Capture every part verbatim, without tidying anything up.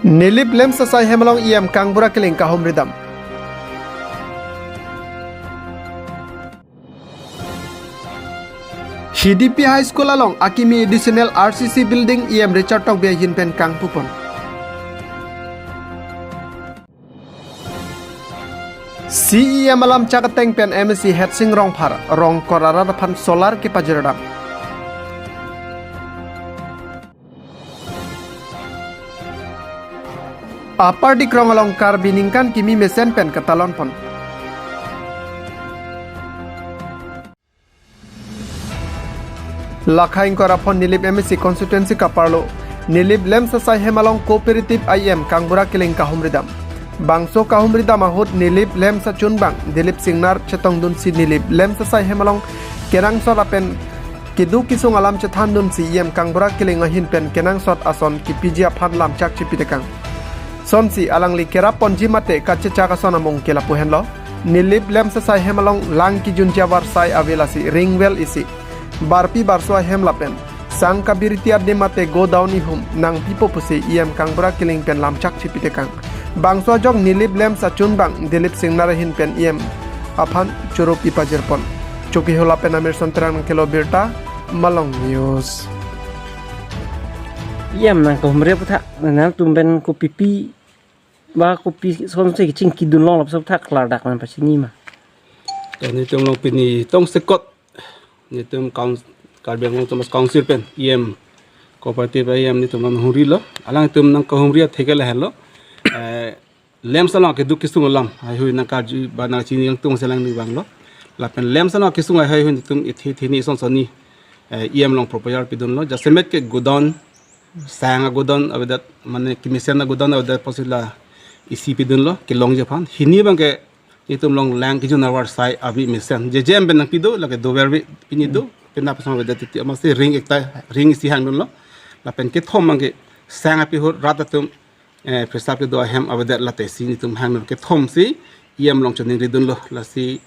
Nilip LAMPS asai hem along E M Kangbura Killing kahumri dam. H D P High School along akimi additional R C C building E M Richard Tokbi ahin pen kangpupon. C E M alam chak ateng pen M A C Headsing Rongphar rong korarat aphan solar kepajir dam. Upper Dikrong along Karbi ningkan kimi mesen pen katalon pon. Lakha ingkoi ra phongo Nilip M A C constituency kaparlo Nilip LAMPS asai hem along cooperative E M Kangbura Killing kahumri dam. Bangso kahumri dam ahut Nilip LAMPS achunbang Dilip Singnar chetongdunsi Nilip LAMPS asai hem along kenangsot lapen keduk kesung alam chethandunsi E M Kangbura Killing ahin pen kenangsot ason kipiji aphan lamchak chipitekang. Sonsi alangli kerap ponji mate kachechak ason amung ke lapu henlo. Nilip LAMPS asai hem along lang kijunji avarsai ave lasi ring well isi. Barpi barso ahem lapen sang kabirti adim mate godown ihum nangpipo pusi E M Kangbura Killing pen lamchak chipitekang. Bangso ajok Nilip LAMPS achunbang Dilip Singnar ahin pen E M aphan choro pipajirpon. Chokihola pen Amirson Terang nangkelo birta, Malong News. E M nangkahumri aputhak, nangtum pen kopipi ba kopi sonsi kachingkidun long lapuson aputhak klardak nangpachini ma? Netum along pini tongsekot netum Coun-, Karbi Anglong Autonomous Council pen E M, cooperative E M netum along humrilo. Alangtum nangkahumri atheke lahenlo. Eh, LAMPS along keduk kesung alam haihui nangkarju ba nangchini alangtum selang ni vanglo. Lapen LAMPS along kesung haihui netum ithi thini son soni, eh, E M along proposal pidunlo. Jasemet ke godown, sang agodown avedet, mane kemesen agodown avedet pusi la isi pidunlo kelongji aphan. Hini abang ke netum along lang kijun avarsai ave mesen. Jejem pen nangpido, lake dover ave pini do, penap sang avedet titi amatsi ring ekta, ring isi hangdunlo. Lapen kethom abang ke sang api ahut rat atum, eh, phresa kedo ahem avedet late si netum hangdun. Kethomsi E M along choningridunlo. Lasi,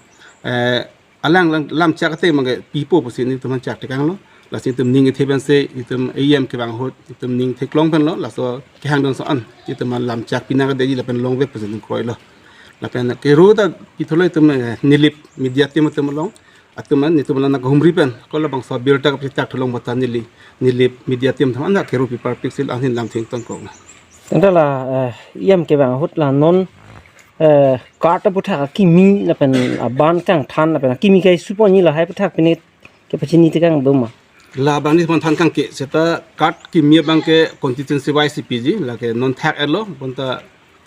eh, alang lang lamchak ateng abang ke pipo pusi netum aphan chak tekanglo. Lasi netum ning kethe pensi netum E M kevang ahut netum ning theklong penlo. Laso kehangdun ason netum lamchak pinang kedeji lapen longvek pusi netum kroilo. Lapen kero ta pithulo netum, eh, Nilip media team atum along. Atum an netum along nangkahumri pen ko labangso birta kapichak thulong bata neli, Nilip media team atum an kero piparpik si la ahin lamtheng tongkok. Anta la, eh, E M kevang ahut la non, eh, card aputhak akimi lapen aban kangthan lapen akimi kai supo ni lahai aputhak pine kepachini tekang do ma? Labang netum aphan than kangke seta card kimi abang ke constituency wise piji, lake non thak elo, bonta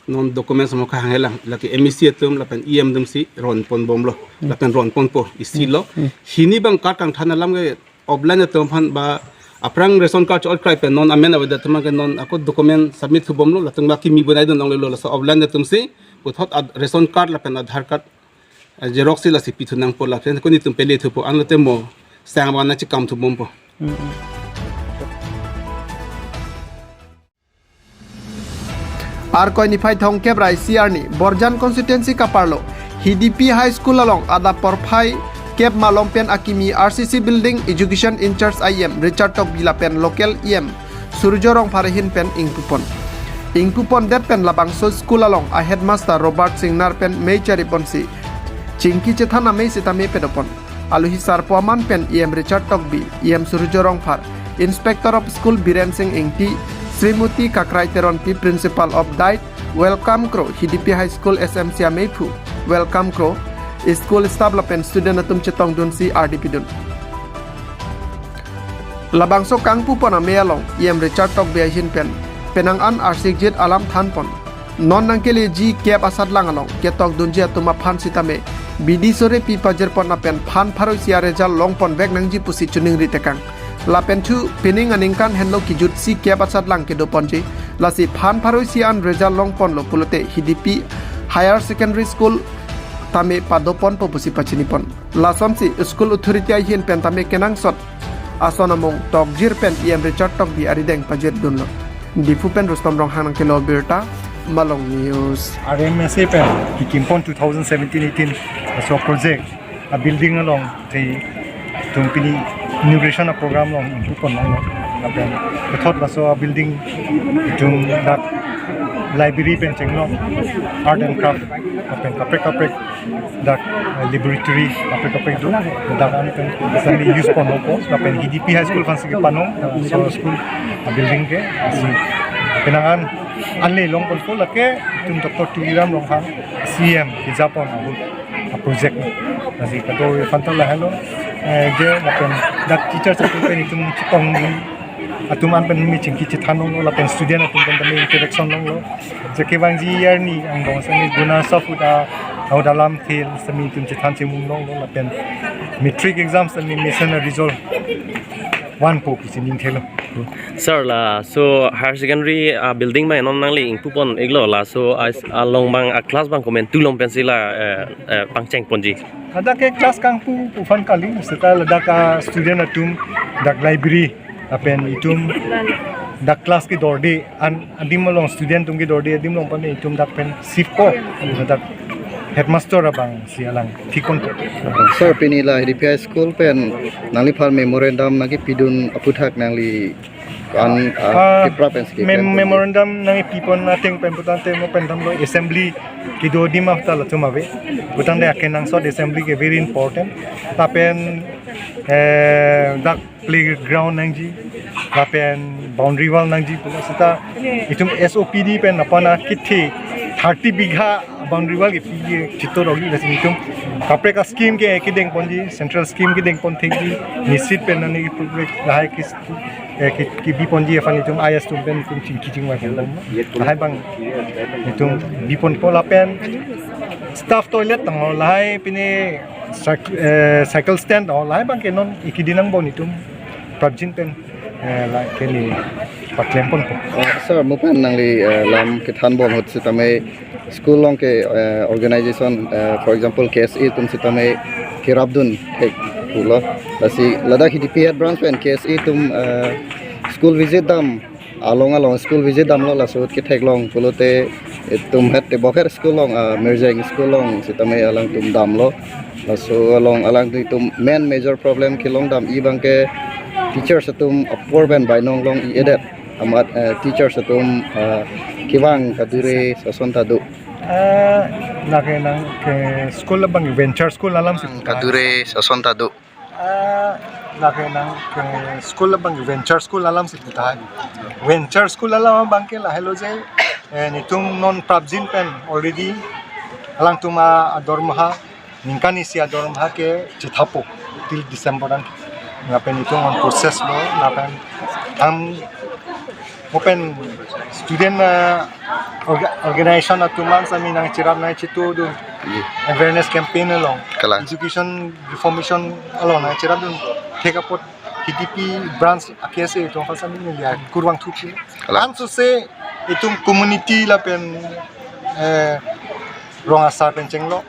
non documents mo kahang helang, lake M A C atum lapen E M atumsi ronponbomlo, lapen ronponpo, isilo. Hmm. Hini abang card kangthan alam ke offline atum aphan ba aphrang ration card chot krai pen non amen avedet atum ke non ako document submit thubomlo, latum ba kimi bonaidun longlelo, laso offline atumsi puthot ad-, ration card lapen Aadhaar card, eh, xerox si lasi pithu nangpo lapen ko netum pele thupo, anlote mo sang abang nangchekam thubompo. Hmm, hmm. Arkoi niphai thomkep ra isi arni Borjan constituency kaparlo H D P High School along adap porphai kep malom pen akimi R C C building education in-charge E M Richard Tokbi lapen local E M Surjo Rongphar ahin pen ingpupon. Ingpupondet pen labangso school along a headmaster Robert Singnar pen mei chariponsi chingki chethan amei sitame pedopon. Alohi sarpo aman pen E M Richard Tokbi, E M Surjo Rongphar, Inspector of School Biren Singh Ingti, Srimoti Kakrai Teronpi, Principal of Diet, welcome kro, H D P High School S M C ameiphu, welcome kro, school staff lapen student atum chetongdunsi ardi pidun. Labangso kangpupon amei along, E M Richard Tokbi ahin pen, penang an arsikjit alam thanpon. Non nangkeleji kep asatlang along ketokdunji atum aphan sitame bidi sore pipajirpon lapen phan pharo isi a-result longponvek nangji pusi choningri tekang. Lapen thu pining aningkan henlo kijutsi kep asatlang kedoponji. Lasi phan pharo isi an result longponlo pulote H D P Higher Secondary School tame padoponpo pusi pachinipon. Lasonsi school authority ahin pen tame kenangsot ason amung tokjir pen E M Richard Tokbi arideng pajirdunlo. Diphu pen Rustom Ronghang nangkelo birta, Malong News. R M S A pen kikimpon two thousand seventeen eighteen laso project a building along te itum pini inauguration a program along ingpupon nanglo. Lapen puthot laso a building itum dak Library pen chenglong, art and craft, lapen kaprek kaprek dak, eh, laboratory kaprek kaprek do, dak an pen sami use ponpo, lapen H D P High School aphansi kepanong, eh, so school, eh, building ke, lasi penang an ale longponpo, lake itum Doctor Tuliram Ronghang C M kejapon ahut a-project, lasi kado aphan ta lahelo, eh, je lapen dak teachers atum pen itum chitong atum an pen mi chingki chethan longlo, lapen student atum pen tame interaction longlo. Je kevangji arni angbong sami Gunasov ahut a, ahut alamthe sami itum chethan chemung longlo, lapen matric exam sami mesen a-result vanpo pusi ningthelo. Sir, laso higher secondary, ah, building abang non nangli ingpupon iklo, laso a, along abang a-class abang komantu along pensi la, eh, eh, pangchengponji? Hadak ke class kangpu aphan kali, seta ladak a-student atum dak library lapen itum dak class kedorde an adim along, student atum kedorde adim along pen itum dak pen shiftpo, dak headmaster abangsi alang thikponpo. Sir, pini la H D P High School pen nangliphan memorandum nangkepidun aphuthak nangli an, ah, ah, kepra pensi mem-, keklem memorandum nangkepipon ateng pen putangte mo pen damlo assembly kedo adim ahut ta latum ave. Putangte akenangsot assembly ke very important. Lapen, eh, dak playground nangji, lapen boundary wall nangji pulo seta itum S O P D pen aphan akethe thirty bigha boundary wall kepi chitorok-i, lasi itum kaprek a-scheme ke kedengponji, central scheme kedengpon thekji, nisit pen nani kaprek lahai ke, eh, ke, kebiponji aphan itum I S atum pen itum chingki chingvai pon. Lahai abang itum biponpo, lapen staff toilet tanglo, lahai pine cyc-, eh, cycle stand tanglo, lahai abang ke non ikidi nangbom itum prapjin pen, eh, la keni paklem ponpo. Eh, sir, mo pen nangli, eh, lam kethanbom ahut sitame school along ke, eh, organization, eh, for example, K S A atum sitame kerapdun thek pulo. Lasi ladak H D P head branch pen K S A atum, eh, school visit dam, along along school visit damlo, laso ahut ketheklong pulote itum het tebok her school along, ah, Mirjeng school along sitame alangtum damlo. Laso along alangtum main major problem kelong dam-i abang ke teachers atum apor pen bainong long-i-edet. Amat, eh, teachers atum, ah, kevang kadure ason ta do. Eh, lake nangke school abang venture school alamsi kadure ason ta do. Ah, lake nangke school abang venture school alamsi tahai. Venture school alam abang ke lahelo je, eh, netum non prapjin pen already alangtum a-dormaha, ningkan isi a-dormaha ke chithappo till December an. Lapen itum on process lo, lapen ham mo pen student, eh, orga-, organization atum an sami nangcherap nangchetudun. Ye. Awareness campaign along. Kalang. Education reformation along nangcherapdun. Thek apot H D P branch a-K S A atum aphan sami neli kurvangthuji. Kalang. Ansose itum community lapen, eh, rong asar pen chenglo.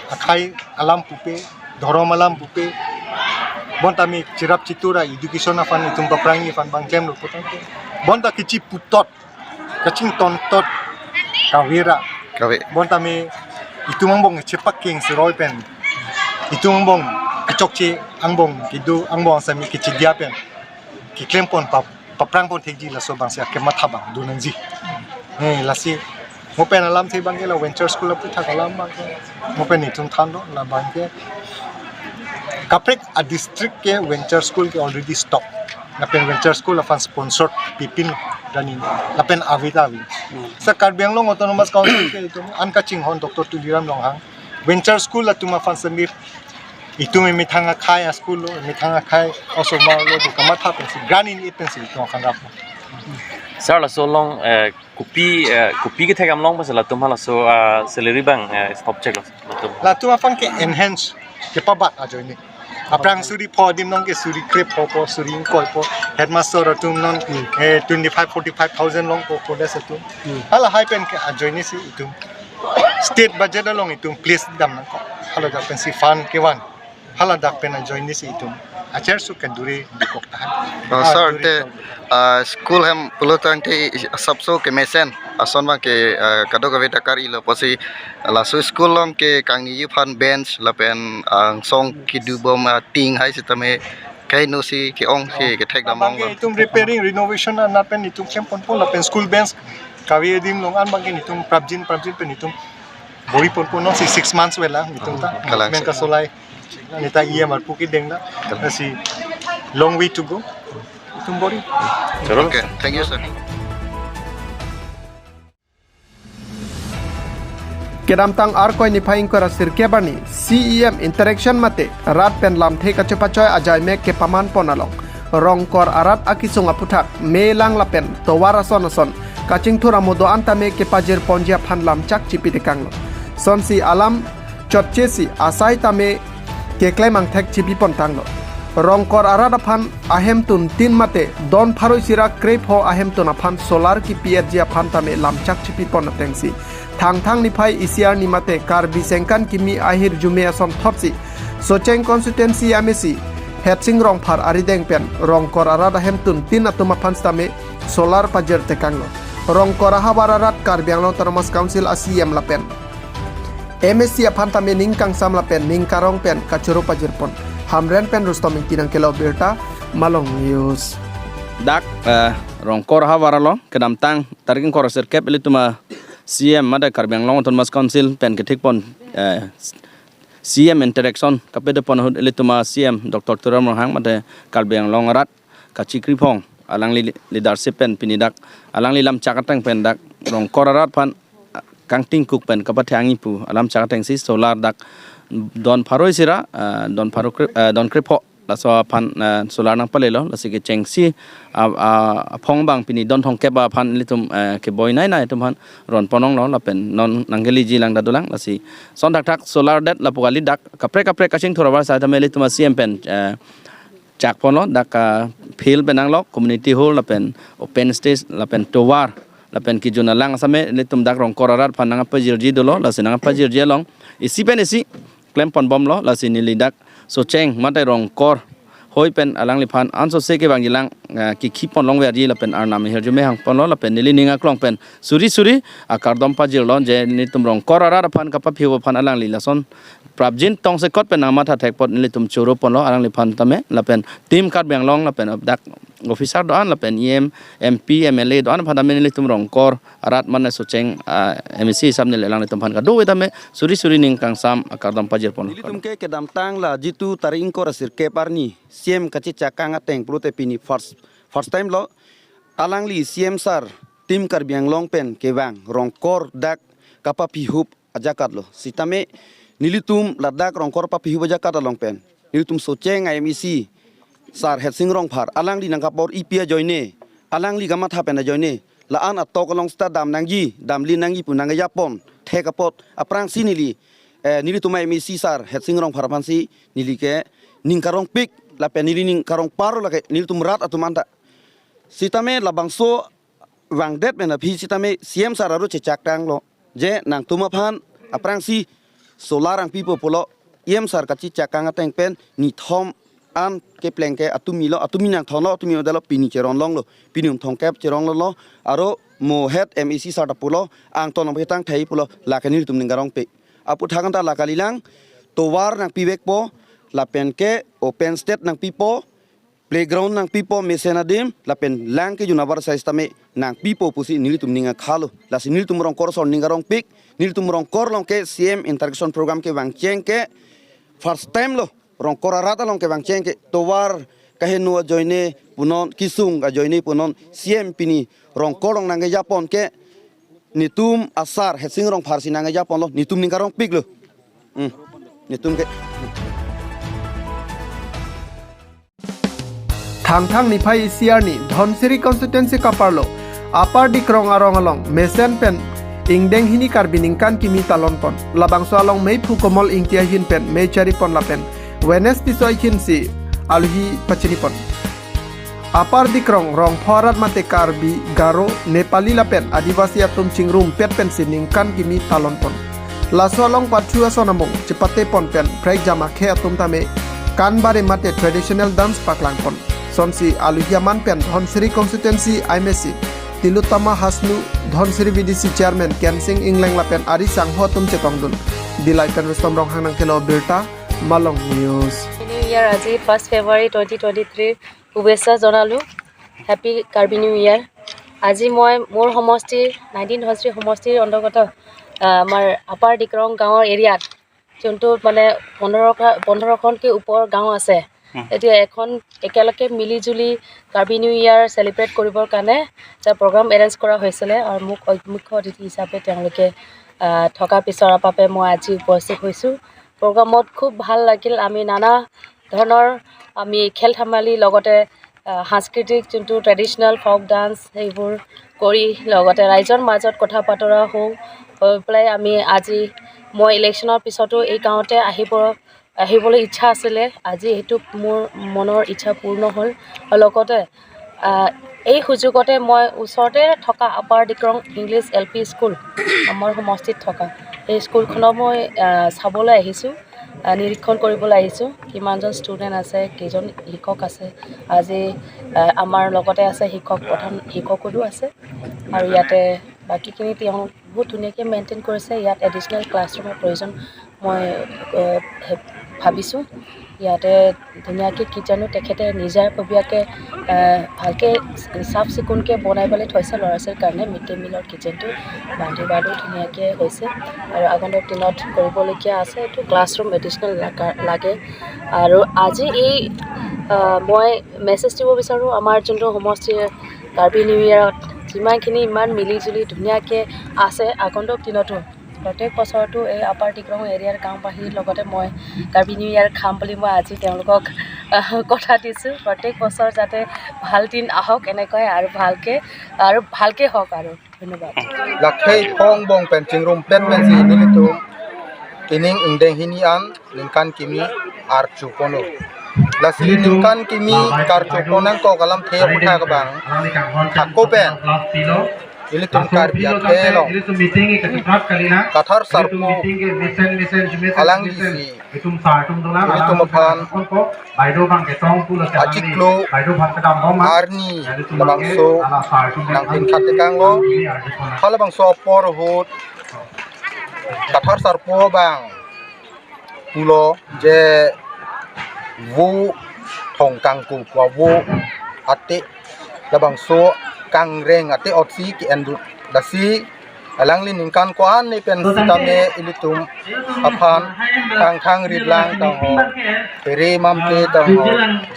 Akhai alam pupe, dhorom alam pupe, bonta mi cherap chetu ra education aphan itum paphrang aphan abang klemlo putangte, bonta kechiputot, kachingtontot kave ra. Kave. Bonta mi itum angbong chepaking seroi pen, itum angbong kechokche angbong kedo angbong sami kechedia pen keklem pon pap-, paphrang pon thekji, laso abangsi akematha abang do nangji. Eh, lasi mo pen alamthe abang ke la venture school aphuthak alam abang ke mo pen itum thanlo, la abang ke kaprek a-district ke venture school ke already stop. Lapen venture school aphan sponsored pipin dani, lapen ave ta ave. Hmm. Sa Karbi Anglong Autonomous Council ke itum an kachinghon Doctor Tuliram Ronghang venture school atum aphan sami itum emethang akhai a-school lo, emethang akhai osomar lo, pu kamatha pensi, grant in aid pensi itum aphan rap. Sir, laso along, eh, kopi, eh, kopi kethek damlong pensi latum aphan laso, ah, salary abang, eh, stop chek lo latum? Latum aphan ke enhance kepabat ajoine. Aphrang suri pho adim along ke suri krepho po, suri ingkoi po, headmaster atum non, eh, twenty-five, forty-five thousand longpo, college atum. Hmm. Halahai pen ke ajoine si itum state budget along itum place dam nangkok. Haladak pensi fund kevan. Haladak pen ajoine si itum acherso kadure bikok tahai. Oh, ah, sir, dure te, kok. Ah, school hem pulotangte asapso kemesen ason abang ke, ah, kadokave ta kar-ilo pusi laso school along ke kangniji aphan bench lapen, ah, angsong kedobom, ah, tin hai sitame kaino si ke-ong si kethek damlong. Abang ke itum repairing, renovation anat pen itum klem ponpo lapen school bench Kave adim along an abangke netum prapjin prapjin pen netum bor-i ponpo, non si six months wela netum ta. Kalang. Men kasolai neta E M arpu kedeng la. Kalang. Si long way to go. Netum bor-i. Okay, thank you, sir. Kedamtang Arkoi niphai ingkoi ra sirkep arni C E M interaction mate rat pen lamthe kachepachoi ajaimek kepaman pon along Rongkor arat akesung aputhak melang lapen tovar ason ason kachingthur amodo an tame kepajir ponji aphan lamchak chipi tekanglo. Sonsi alam chotchesi asai tame keklem angthek chipi pon tanglo. Rongkor arat aphan ahemtun tin mate don pharo isi ra krepho ahemtun aphan solar kipi-etji aphan tame lamchak chipi pon atengsi Thangthang niphai isi arni mate Karbi sengkan kimi ahirjume ason thotsi Socheng constituency M A C Hetsing Rongphar arideng pen Rongkor arat ahemtun tin atum aphan sitame solar pajir tekanglo. Rongkor ahavar arat Karbi Anglong Autonomous Council a C E M lapen M A C aphan tame ning kangsam lapen ning karong pen kachoro pajir pon. Hamren pen Rustom Ingti nangkelo birta, Malong News. Dak, eh, Rongkor ahavar along kedamtang tarik ingkoi ra sirkep ilitum a C E M mate Karbi Anglong Autonomous Council pen kethik pon, eh, C E M interaction kapede pon ahut ilitum a C E M Doctor Tuliram Ronghang mate Karbi Anglong arat kachikri phong alangli leadership pen pini dak alangli lamchak ateng pen dak Rongkor arat aphan, ah, kangtingkuk pen kapathe-angji pu alamchak atengsi solar dak don pharo isi ra, ah, don pharo kre-, ah, don krepho laso aphan, ah, solar nangpalelo, lasi kechengsi, ah, ah, aphong abang pini don thomkep aphan ilitum, ah, keboi nei nei atum aphan ron pon longlo lapen non nangkeliji lang ta dolang, lasi son thakthak solar det lapu kali dak kaprek kaprek kachingthur avar asai tame ilitum a C E M pen, ah, chak ponlo, dak, ah, field pen nanglo, community hall lapen open stage lapen tovar lapen kejun alang asame ilitum dak Rongkor arat aphan nangpajirji dolo, lasi nangpajirji along isi pen isi klem pon bomlo, lasi neli dak Socheng mate Rongkor hoi pen alangliphan ansose kevangji lang, ah, kikhi pon longverji lapen arnam ahirjume hang ponlo lapen neli ning aklong pen suri suri akardom pajirlo je netum Rongkor arat aphan kapaphi aphan alangli lason prapjin tongsekot pen nangmatha thek apot nelitum choro ponlo alangliphan tame lapen Team Karbi Anglong lapen dak officer do-an lapen E M, M P, M L A do-an aphan tame nelitum Rongkor arat mane Socheng, ah, M A C hisap neli alanglitum aphan kadokave tame suri suri ning kangsam akardom pajir ponlo. Nelitum ke kedamtang la jitu tarik ingkoi ra sirkep arni C E M kachechak kang ateng pulote pini first, first time lo alangli C E M sir Team Karbi Anglong pen kevang Rongkor dak kapaphi ahup ajakat lo. Sitame nelitum ladak Rongkor paphi ahup ajakat along pen nelitum Socheng a M A C sir Hetsing Rongphar alangli nangkabor-ipi ajoine, alangli kamatha pen ajoine, la-an atok along sita dam nangji, damlin nangji pu nangkejapon thek apot aphrangsi neli, eh, nelitum a M A C sir Hetsing Rongphar aphansi neli ke ning karongpik lapen neli ning karongpar lake nelitum rat atum anta. Sitame labangso vangdet pen aphi sitame C E M sir aro chechak tanglo je nangtum aphan aphrangsi solar nangpipo pulo, E M sir kachechak kang ateng pen nithom an kepleng ke atumi lo, atumi nangthonlo, atumi odalo pini cheron longlo, pini um thomkep cheron longlo, aro mo het M A C sir ta pulo, angton nangpetang thai pulo, lake nelitum ning karongpik. Aputhak anta la kalilang, tovar nangpivekpo, lapen ke open stage nangpipo, playground nangpipo mesen adim, lapen lang kejun avar asai sitame nangpipo pusi nelitum ning akhalo. Lasi nelitum Rongkor ason ning karongpik, nelitum Rongkor along ke C E M interaction program kevangcheng ke first time lo, Rongkor arat along kevangcheng ke tovar kaheno ajoine punon, kesung ajoine punon, C E M pini Rongkor along nangkejapon ke netum a sir Hetsing Rongphar si nangkejaponlo, netum ning karongpiklo. Hmm. Netum ke. Thangthang niphai isi arni Dhansiri constituency kaparlo Upper Dikrong arong along mesen pen ingdeng hini Karbi ningkan kimi talon pon. Labangso along meiphu Komol Ingti ahin pen mei chari pon lapen Wednesday so ahin si alohi pachini pon. Upper Dikrong Rongpho arat mate Karbi, Garo, Nepali lapen Adivasi atum chingrumpet pensi ningkan kimi talon pon. Laso along pathu ason amung chepate pon pen prekjam akhei atum tame kanbare mate traditional dance paklang pon. Sonsi alohi aman pen Dhansiri constituency M A C Tilottama Hasnu, Dhansiri V D C chairman Kensing Engleng lapen ari sangho atum chetongdun. Dillai pen Rustom Ronghang nangkelo birta, Malong News. New year আজি first February twenty twenty three, শুভেচ্ছা জনালোঁ। Happy Karbi new year. আজি মই মোৰ সমষ্টিৰ, নাইনটিন ধনশিৰি সমষ্টিৰ অন্তৰ্গত, আহ, আমাৰ আপাৰ ডিক্ৰং গাঁৱৰ এৰিয়াত যোনটো মানে পোন্ধৰ কা-, পোন্ধৰখনকৈ ওপৰ গাঁও আছে। হুম। এতিয়া এখন একেলগে মিলি জুলি কাৰ্বি নিউ ইয়াৰ চেলিব্ৰেট কৰিবৰ কাৰণে এটা প্ৰগ্ৰাম এৰেঞ্জ কৰা হৈছিলে আৰু মোক অ-, মুখ্য অতিথি হিচাপে তেওঁলোকে, আহ, থকা পিছৰ বাবে মই আজি উপস্থিত হৈছোঁ। প্ৰগ্ৰামত খুব ভাল লাগিল। আমি নানা ধৰণৰ আমি খেল ধেমালি লগতে, আহ, সাংস্কৃতিক যোনটো ট্ৰেডিশ্যনেল ফক ডান্স সেইবোৰ কৰি লগতে ৰাইজৰ মাজত কথা বতৰা হওঁ, হৈ পেলাই আমি আজি, মই ইলেকশ্যনৰ পিছতো এই গাঁৱতে আহিব, আহিবলৈ ইচ্ছা আছিলে। আজি সেইটো মোৰ মনৰ ইচ্ছা পূৰ্ণ হ'ল। আৰু লগতে, আহ, এই সুযোগতে মই ওচৰতে থকা upper Dikrong English L P school, আমাৰ সমষ্টিত থকা এই স্কুলখনক মই, আহ, চাবলৈ আহিছোঁ, আহ, নিৰীক্ষণ কৰিবলৈ আহিছোঁ, কিমানজন ষ্টুডেণ্ট আছে, কেইজন শিক্ষক আছে। আজি, আহ, আমাৰ লগতে আছে শিক্ষক, প্ৰধান শিক্ষকো আছে আৰু ইয়াতে বাকীখিনি তেওঁ বহুত ধুনীয়াকৈ মেইনটেইন কৰিছে। ইয়াত এডিশ্যনেল ক্লাছৰুমৰ প্ৰয়োজন মই, আহ, হে-, ভাবিছোঁ। ইয়াতে ধুনীয়াকৈ কিটচেনো তেখেতে নিজাববীয়াকৈ, আহ, ভালকৈ চাফ চিকুণকৈ বনাই পেলাই থৈছে ল'ৰা ছোৱালীৰ কাৰণে। মিড ডে মিলৰ কিটচেনটো বান্ধি বাৰো ধুনীয়াকৈ হৈছে আৰু আগন্তুক দিনত কৰিবলগীয়া আছে। এইটো ক্লাছৰুম এডিশ্যনেল লাগা-, লাগে। আৰু আজি এই, আহ, মই মেছেজ দিব বিচাৰোঁ, আমাৰ যোনটো সমষ্টিৰ কাৰ্বি নিউ ইয়াৰত যিমানখিনি ইমান মিলি জুলি ধুনীয়াকৈ আছে, আগন্তুক দিনতো প্ৰত্যেক বছৰতো এই আপাৰ ডিক্ৰং এৰিয়াৰ গাঁওবাসীৰ লগতে মই কাৰ্বি নিউ ইয়াৰ খাম বুলি মই আজি তেওঁলোকক, আহ, কথা দিছোঁ। প্ৰত্যেক বছৰ যাতে ভাল দিন আহক এনেকৈ আৰু ভালকৈ, আৰু ভালকৈ হওক আৰু। ধন্যবাদ। Lakhei phong bong pen chingrum pet pensi nelitum ining ingdeng hini an ningkan kimi archo ponlo. Lasi ningkan kimi karcho pon nangkok alamthe aphuthak abang, thakko pen ilitum Karbi akhei along Kathar Sarpo alanglisi ilitum aphan achiklo arni labangso nangpin khat tekanglo. Halabangso apor ahut Kathar Sarpo abang pulo je vo thong kangku pu vo ate labangso kangreng ate otsi ke-en dun, lasi alangli ningkan ko-an ni pen sitame ilitum aphan Thangthang Ritlang tangho, Pere Mamke tangho,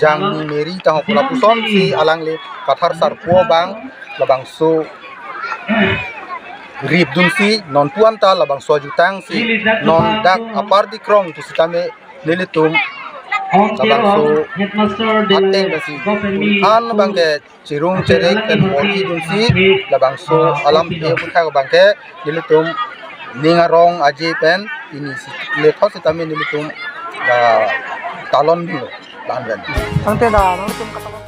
Jangni Meri tangho pu lapusonsi alangli Kathar Sarpo abang labangso rip dunsi non puan ta labangso ajutangsi non dak apader krong pusitame nelitum labangso ateng pensi an abangke chirung cherek pen bor-i dunsi labangso alamthe aphuthak abangke nelitum ning arong aje pen pini si lethot sitame nelitum, ah, talon dun lahan pen. Tangte da, nangtum katalon.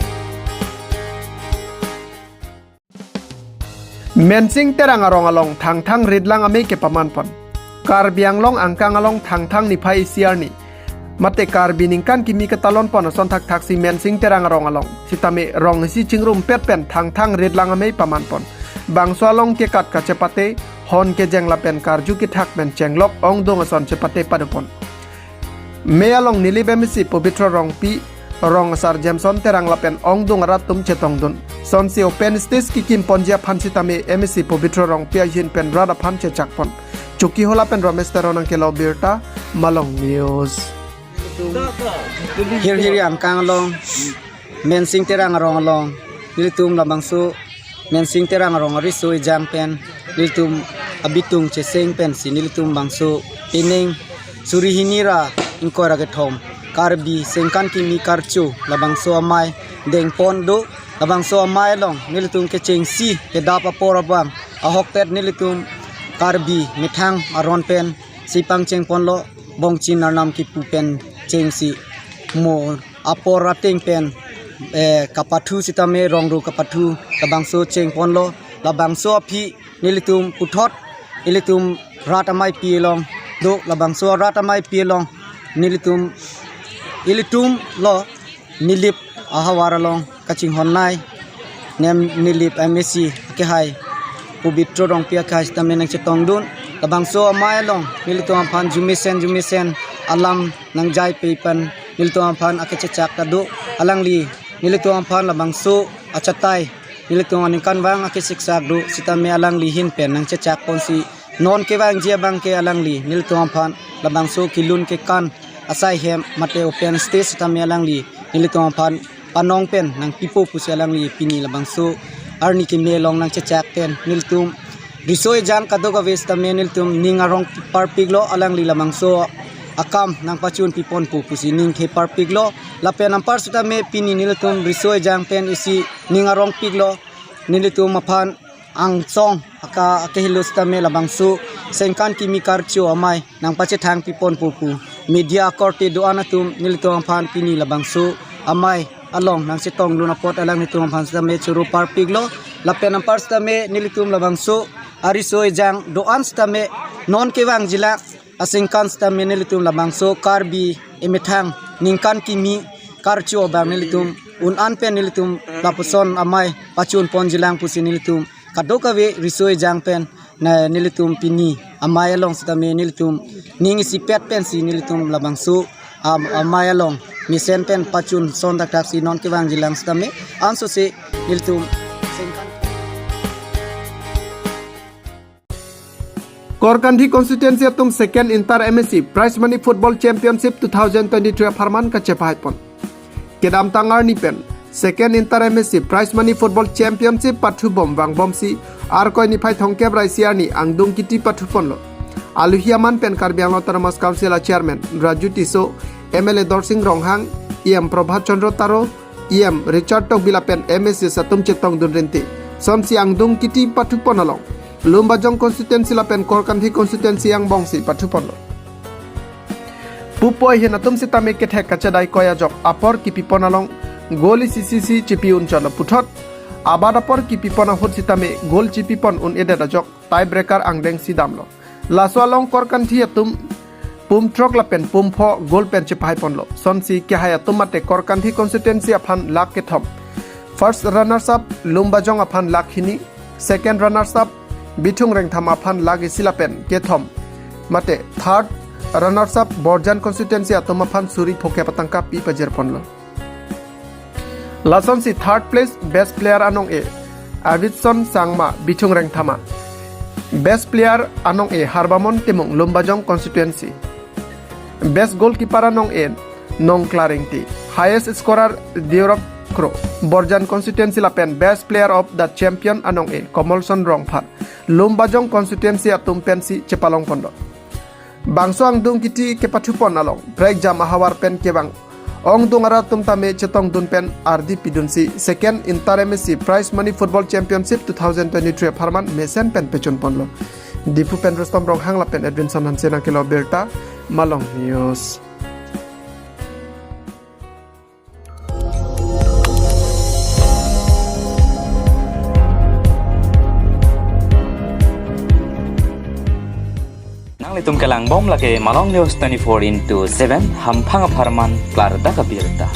Mensing Terang arong along Thangthang Ritlang amei kepaman pon. Karbi Anglong angkang along Thangthang niphai isi arni mate Karbi ningkan kimi ketalon pon ason thakthaksi Mensing Terang arong along sitame rong isi chingrum pet pen Thangthang Ritlang amei paman pon. Bangso along kekat kachepate, hon kejeng lapen karju kethak pen chenglok ongdung ason chepate pado pon. Mei along Nilip M A C Pobitro Rongpi, rong asar Jameson Terang lapen ongdung arat atum chetongdun. Sonsi open stage kekim ponji aphan sitame M A C Pobitro Rongpi ahin pen rat aphan chechak pon. Chokihola pen Ramesh Teron nangkelo birta, Malong News. Hirhiri angkang along Mensing Terang arong along nelitum labangso Mensing Terang arong ariso ejang pen nelitum abitung cheseng pensi nelitum bangso pining suri hini ra ingkoi ra kethom Karbi sengkan kimi karcho labangso amei dengpon do. Labangso amei along nelitum kechengsi kedap apor abang ahokpet nelitum Karbi methang aron pensi pangcheng ponlo, bongchin arnam kipu pen chengsi mo apor ateng pen, eh, kapathu sitame rongro kapathu labangso cheng ponlo. Labangso aphi nelitum puthot ilitum rat ameipi along do, labangso rat ameipi along nelitum ilitum lo Nilip ahavar along kachinghon nei nem Nilip M A C akehai Pobitro Rongpi akehai sitame nangchetongdun. Labangso amei along nelitum aphan jumesen jumesen alam nangjai pe pen nelitum aphan akechechak ta do. Alangli nelitum aphan labangso achatai nelitum aningkanvang akesiksak do sitame alangli ahin pen nangchechak ponsi non kevangji abang ke alangli nelitum aphan labangso kelun kekan asai hem mate open stage sitame alangli nelitum aphan panong pen nangpipo pusi alangli pini labangso arni keme along nangchechak pen nelitum riso ejang kadokave sitame nelitum ning arong parpiklo, alangli labangso akam nangpachun piponpo pusi ning the parpiklo. Lapen anpar sitame pini nelitum riso ejang pen isi ning arongpiklo, nelitum aphan angsong aka akehelo sitame labangso Sengkan Kimi Karcho Amei nangpachethang piponpo pu media akorte do-an atum nelitum aphan pini labangso amei along nangchetongdun apot alanglitum aphan sitame choro parpiklo. Lapen anpar sitame nelitum labangso ariso ejang do-an sitame non kevangjilang asengkan sitame nelitum labangso Karbi emethang ningkan kimi karcho abang nelitum un-an pen nelitum lapuson amei pachun ponjilang pusi nelitum kadokave riso ejang pen na nelitum pini amei along sitame nelitum ning isipet pensi nelitum labangso am-, amei along mesen pen pachun son dakdak si non kevangjilang sitame ansose nelitum Sengkan Korkanthi constituency atum second inter M A C Prize Money Football Championship two thousand twenty-three apharman kachepahai pon. Kedamtang arni pen second inter M A C Prize Money Football Championship pathubom vangbomsi Arkoi niphai thomkep ra isi arni angdung kiti pathuponlo. Aluhi aman pen Karbi Anglong Autonomous Council a Chairman Raju Tisso, M L A Dorsing Ronghang, E M Prabhat Chandra Taro, E M Richard Tokbi lapen M A Cs atum chetongdun rinti. Sonsi angdung kiti pathupon along Lumbajong constituency lapen Korkanthi constituency angbongsi pathuponlo. Pupoi ahin atum sitame kethek kachedai koi ajok apor kipipon along goal isi isi chepi-un chotlo puthot. Abat apor kipipon ahut sitame goal chepipon un-edet ajok tie breaker angdengsi damlo. Laso along Korkanthi atum pum throk lapen pum pho goal pen chepahai ponlo. Sonsi kehai atum mate Korkanthi constituency aphan lakh kethom, first runners up Lumbajong aphan lakh hini, second runners up Bithung Rengthama aphan lakh isi lapen kethom mate third runners up Borjan constituency atum aphan suri phokep atangka pi pajir ponlo. Lasonsi third place best player anong-e Avidson Sangma Bithung Rengthama, best player anong-e Harbamon Timung Lumbajong constituency, best goalkeeper anong-e Nongklar Ingti, highest scorer Deorop Kro Borjan constituency lapen best player of the champion anong-e Komolson Rongphar Lumbajong constituency atum pensi chepalong ponlo. Bangso angdung kiti kepathupon along prekjam ahavar pen kevang ongdung arat atum tame chetongdun pen ardi pidunsi second inter M A C Prize Money Football Championship two thousand twenty-three apharman mesen pen pechun ponlo. Diphu pen Rustom Ronghang lapen Edwinson Hanse nangkelo birta, Malong News. Nanglitum kelangbom lake Malong News twenty-four into seven, hamphang apharman klardak abirta.